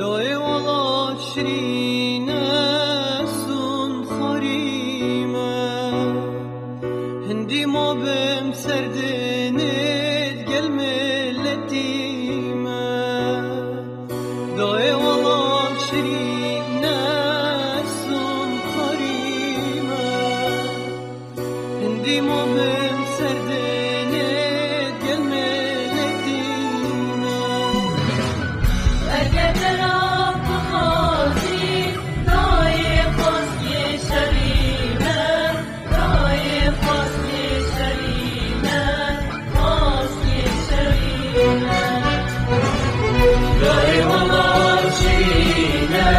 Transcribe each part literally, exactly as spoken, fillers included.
Dayê welat şirîne sun xwarî me, hindî ma bim ser dinê gel miletî me. Dayê welat şirîne sun xwarî me. Hindî ma bim ser dinê gel miletî me. Eger te rab bixwazî, dayê xwaziyê şerî me, dayê xwaziyê şerî me, xwaziyê şerî me. Dayê welat şirîne,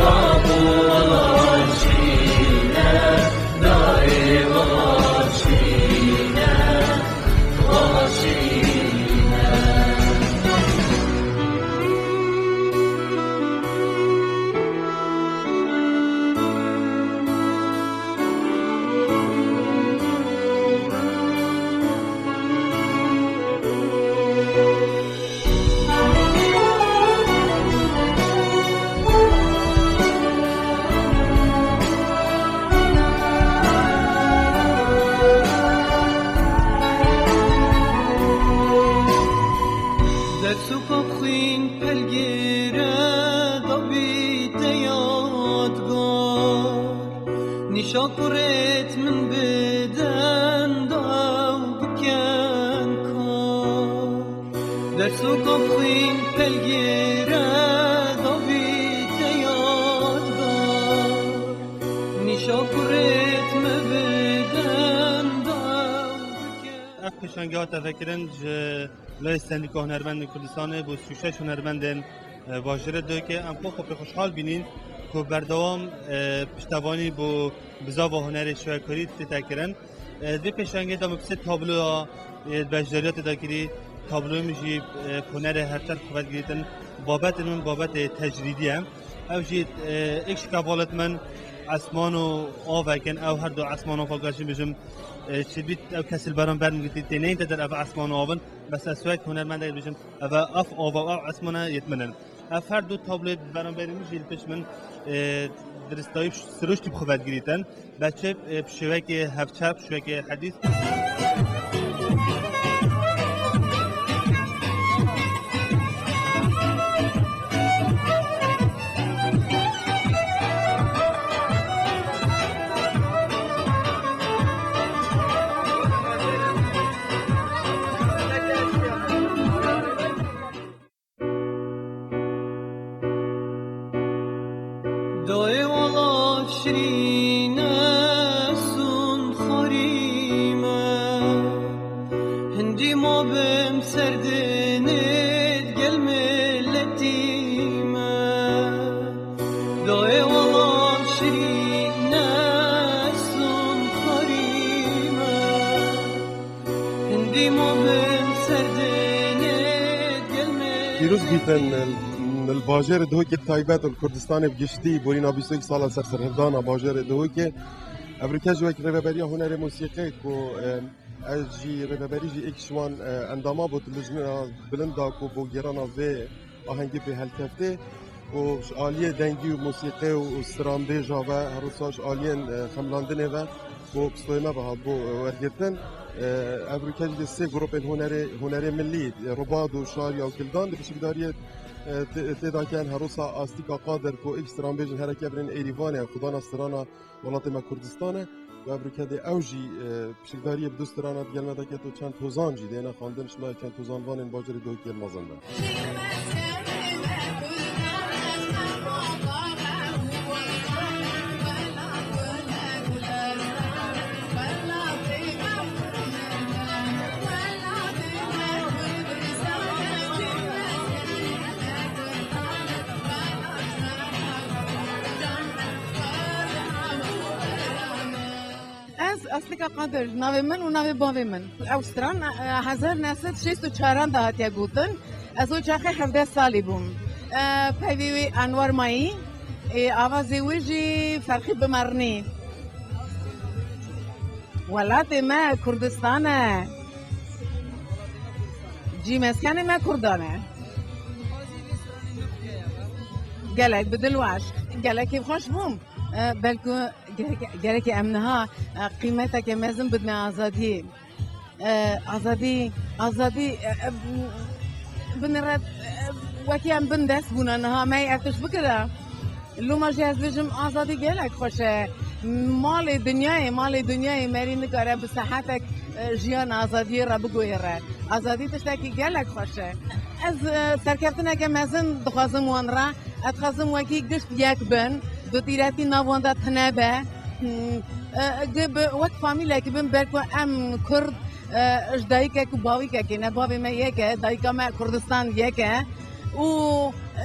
babo welat şirîne. Ders û kap xwîn pelgêre dabî te yadgar. Nîşa kurêt min biden daw biken kar. Ders û kap xwîn pelgêre dabî te yadgar. Nîşa kurêt min biden daw biken. Ev pêşangeha tevvekirin ji Lê Sendîka Hunermendên Kurdistanê bo sî û şeş hunermendên, e, bajêrê Dihokê, em xwe xwe pê xweşhal bînîn ku berdewam, e, piştevanî bo bizava hunerê şivekarî tête kirin. E, di vê pêşengê de me bi sê tabloya, e, beşdariya tê de kirî, tabloyê min jî, e, hunerê her çar xebat girîtin, babetên min babetê tecrîdî ye. Ew jî, e, êk ji kevalet min esman û avek in, ew her du esman û avek jî bijim, e, çi bît ew kesî li beran ber min girtî, tê neyên te der ev esman û av in. Bes ez wek hunermendek dibêjim, ev, ev ava û ev esmane yêt min in. Ev her du tabloyê di beramberî min jî li pêş min, e, diristayî siruştî bi xwe vedgirîtin. Beçe, e, bi şêwekê hevçe, bi şêwekê hedîs. Dayê welat şirîne sun xwarî me. Hindî ma bim ser dinê gel miletî me. Dayê welat şirîne sun xwarî me. Hindî ma bim ser dinê gel miletî me. Pîroz bîtin li bajêrê Dihokê bi taybet û li Kurdistanê bi giştî borîna bîst û yek sala ser serhildana bajêrê Dihokê. Evrike ji wek Rêveberiya Hunerê Musîqê ku, e, Ez jî rêveberî jî êk ji wan, e, endama bû di lijna bilind da ku bo gêrana vê ahengî bê helkeftê û ji aliyê dengî û musîqê û, û stranbêja ve her wisa ji aliyên, e, xemlandinê ve bo pistoyê me ve hatibû, e, wergirtin. E, ev rûke jî sê grûpên hunerê, hunerê millî, e, Ribad û Şariya û Kildan di pişikdariyê, e, tê, tê de ken her wisa Astîka Qadir ku êk stranbêjin hereke birên Êrîvanê, xwedana strana welatê me Kurdistan e û ev rûke dê ew jî, e, pişikdariyê bi du strana digel me de ket û çend tozan jî dêne xwendin, ji me çend tozanvanên bajêrê Dihokê li mezin be. Ez Aslika Qadir, navê min û navê bavê min. Ew stran, e, hezar neh sed şêst û çaran de hatiye gotin. Ez o çaxê hevdeh salî bûm. E, peyvê wî Enwer Mayî, ê, avazê wî jî Ferqî Bimarnî. Welatê me Kurdistan e. Cî meskenê me Kurdan e. Gelek bi dilweş, gelekî xweş bûm. E, belku gerek-, gerekê em niha, e, qîmeteke mezin bidine azadiyê. E, azadî, azadî, e, e, binêre, e, wekî em bin dest bûne niha me ev tişt bikira. Loma jî ez bêjim azadî gelek xweş e. Malê dinyayê, malê dinyayê merî nikare bi sehetek, e, jiyan azadiyê re bigoyêre. Azadî tiştekî gelek xweş e. Ez, e, serkeftineke mezin dixwazim wan re. Ez dixwazim wekî gişt yek bin, dutîretî nav wan de tune be. Hmm, e, gi bi, wek famîlekî bin, ber ku em Kurd, e, ji dayikek û bawîkekê ne, bavê me yek e, dayika me Kurdistan yek e. Û,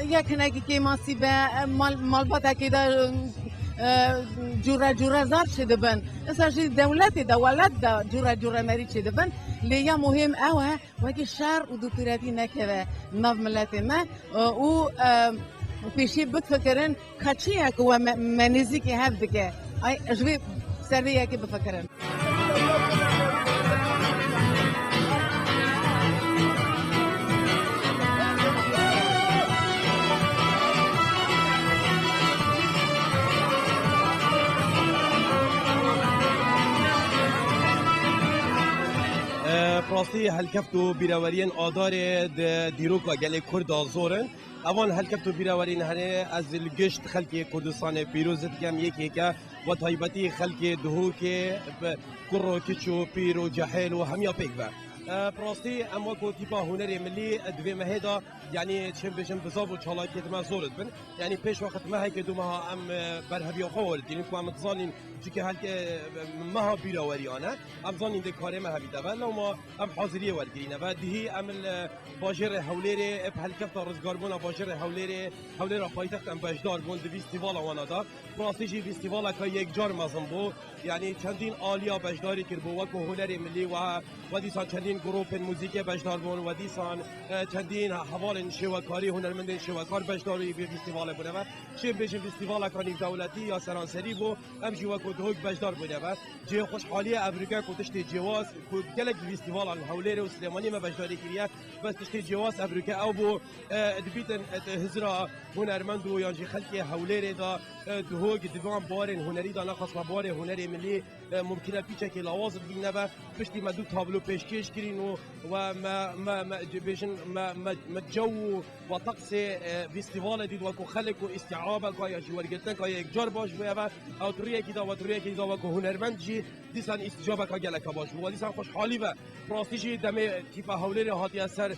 e, yek hinekî kêmasî be, e, mal, malbatekê de, e, cûre cûre zar çêdibin. Îsa jî dewletê de, welat de cûre cûre merî çêdibin. Lê ya muhîm ew e, wekî şer û dûtûretî nekeve nav miletê me, e, û, e, pêşî bifikirin ka çi ye ku we me, me nêzîkî hev dike. Ay, ji vê ser vê yekê bifikirin. E, bi rastî helkeft û bîreweriyên Adarê di dîroka gelê Kurda zor in. Evan helkeft û bîreweriyên hene, ez li gişt xelkê Kurdistanê pîroz dikim, yek yeke, we taybetî xelkê Duhokê, bi kur û kiç û pîr û cehêl û hemiya pêk ve. E, bi rastî em weko tîpa hunerê milî, e, di vê mehê de, yanî çi bêjim, bizav û çalakiyê di me zor dibin. Yanî pêş wext mehekê du meha em, e, berheviya xwe werdigirîn ku em dizanîn, çike helke, e, meha bîraweriyan e. Em zanîn dê karê me hevî de ve, lewma em haziriyê werdigirîne ve. Dihî em li bajêrê Hewlêrê, bi helkefta rizgarbûna bajêrê Hewlêrê, Hewlêra paytext em beşdar bûn di fîstîvala wana de. Bi rastî jî fîstîvaleke yekcar mezin bû. Yanî çendîn aliya beşdarî kiribû, weko hunerê milî we, we dîsan çendîn grûpên muzîkê beşdar bûn, we dîsan, e, çendîn hevalên şêwekarî, hunermendên şêwekar beşdarî vê fîstîvalê bûne ve. Çi bêjin fîstîvaleka nîvdewletî ya seranserî bû, em jî weko Duhok beşdar bûne ve. Cihê xweşhaliyê evrûke ku tiştê cêwaz, ku gelek fîstîvalan Hewlêrê û Silêmaniyê me beşdarî kiriye, bes tiştê cêwaz evrûke ew bû, e, dibîtin, e, hizra hunermend û yan jî xelkê Hewlêrê de, e, Duhok di van buwarên hunerî de, nexasma buwarê hunerê milî, e, mumkin e pîçekê lawaz bigihîne ve. Piştî me du tablo pêşkêş kirîn û we me, me, me, bêjin, me, me, me cew û we teqsê, e, fîstîvalê dît, weko xelk û îstîabeka ya jî wergirtineka yekcar baş bûye ve. Ew di rûyekî de, we di rûyekî de weko hunermend jî dîsan îstîcabeka geleka baş bû. We dîsan xweşhalî ve. Bi rastî jî demê tîpa Hewlêrê hatiye ser, e,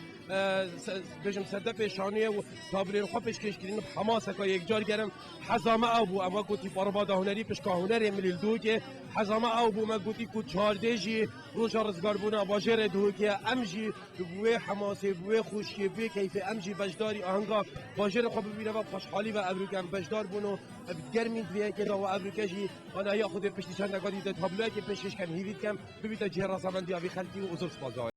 se-, bêjim serdepê şaniyê û tabloyên xwe pêşkêş kirîn, bi hemaseka yekcar gerim. Heza me ew bû, em weko tîpa Ribada Hunerî pişka hunerê milî li Duhokê, heza me ew bû, me gotî ku çardê jî roja rizgarbûna bajêrê Duhokê ye, em jî bi wê hemasê, bi wê xweşiyê, bi wê keyfê em jî beşdarî ahenga bajêrê xwe bibîne ve. Bi xweşhalî ve evrûke em beşdar bûn û bi germî di vê yekê de we evrûke jî anahiya Xwedê piştî çendeka dî de tabloyekê pêşkêş kem, hîvî dikem, bibîte cihê rezavendiya vî xelkî û zor spas.